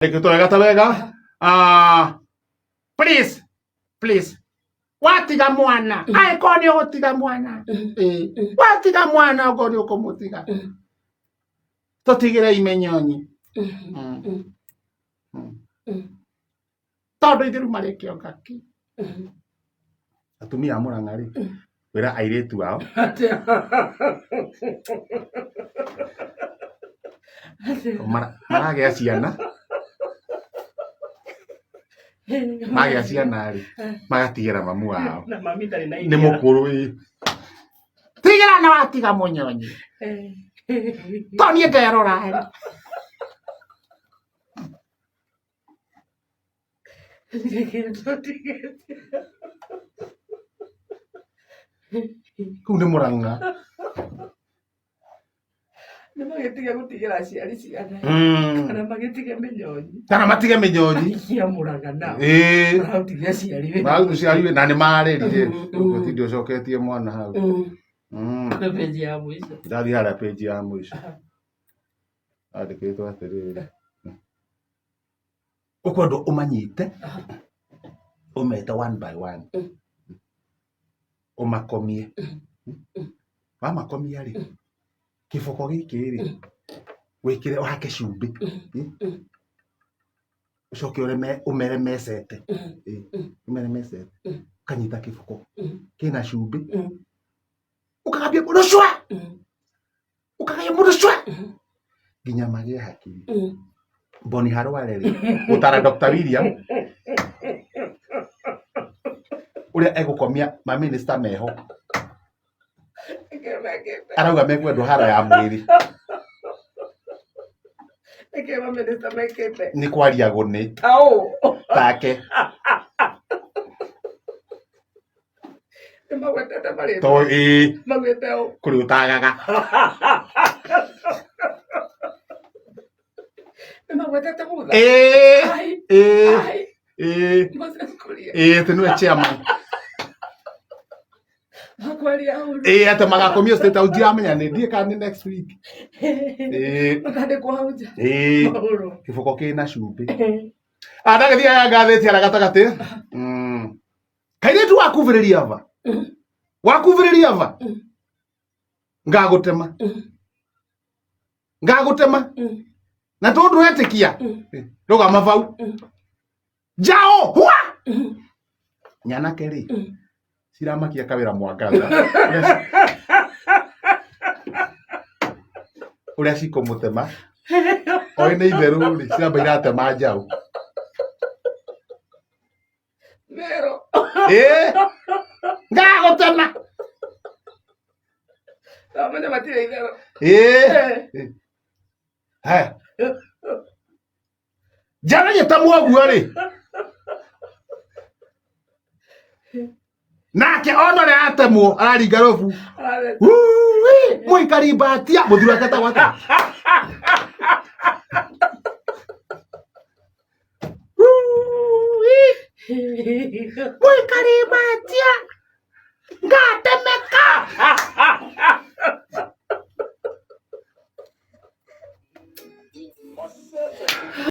Reke wega ta wega. Ah, please, please. Watiga mwana, angĩkorwo nĩ ũgũtiga mwana. Ĩĩ, watiga mwana okorwo nĩ ũkũmũtiga. Tũtigĩre imenyonyi. Tondũ ithuĩ rĩu marĩkĩonga kĩ? Atumia a Mũrang'a rĩ, kwĩra airĩtu ao maragĩa ciana, magĩa ciana rĩ, magatigĩra mamu wao. Na mami ndarĩ na Nĩ iria. mũkũrũ ĩ. Tigĩra na watiga mũnyonyi. To niĩ nderora rĩ. Kũu nĩ Mũrang'a. Nĩ magĩtige gũtigĩra aciari ciana kana magĩtige mĩnyonyi Kana matige mĩnyonyi. cia Mũrang'a nao Ĩĩ. mararutithia aciari wĩra. Mararutithia aciari wĩra na nĩ marerire. Ũgũtinda ũcoketie mwana hau. Page ya mũico. Ndathiĩ harĩa page ya mũico. Andĩkĩtwo atĩrĩrĩ. Ũkwendwo ũmanyite ũmete one by one ũmakomie. Wamakomia rĩ, kĩboko gĩkĩ rĩ, wĩkĩre ũhake cumbĩ, ũcoke ũmere mecete, ũmere mecete, ũkanyita kĩboko kĩna cumbĩ, ũkagambia mũndũ cwa, ũkagaya mũndũ cwa nginya magĩe hakiri. Boni Harware rĩ, gũtara Dr. William ũrĩa egũkomia maminista meho arauga mekwendwo haro ya mwĩrĩ Nĩkĩ mamĩnĩsta mekĩte? nĩ kwaria gũnĩ Taũ. take Nĩ magwetete marĩtwa. to ĩĩ Maugĩte ũ. kũrĩ ũtagaga Nĩ magwetete mutha. ĩĩ Ai. ĩĩ Ai. ĩĩ Moses Kuria. ĩĩ atĩ nĩwe chairman Makwaria ũru. ĩĩ atĩ magakomio state house ndiramenya nĩ ndiĩ kana nĩ next week ĩĩ Makandĩkwo hau nja. ĩĩ Mahũrwo. kĩboko kĩna cumbĩ andagĩthiĩ aya ngathĩti ara gatagatĩ kairĩtu wakuvĩrĩria va wakuvĩrĩria va ngagũtema ngagũtema na tondũ ndũretĩkia rũgama vau njao hwa nyanake rĩ ciramakia kawĩra mwangaza ũrĩa cikũmũtema oĩ nĩ itherũ rĩ ciramba iratema njaũ Mero. ĩĩ ngagũtema Amenya matirĩ itherũ. ĩĩ haya njara gĩtamwo ũguo rĩ nake ona ũrĩa atemwo araringa rũbu Wuui, mũikari mbatia mũthuri wake etagwo atĩa Wuui, mũikari mbatia.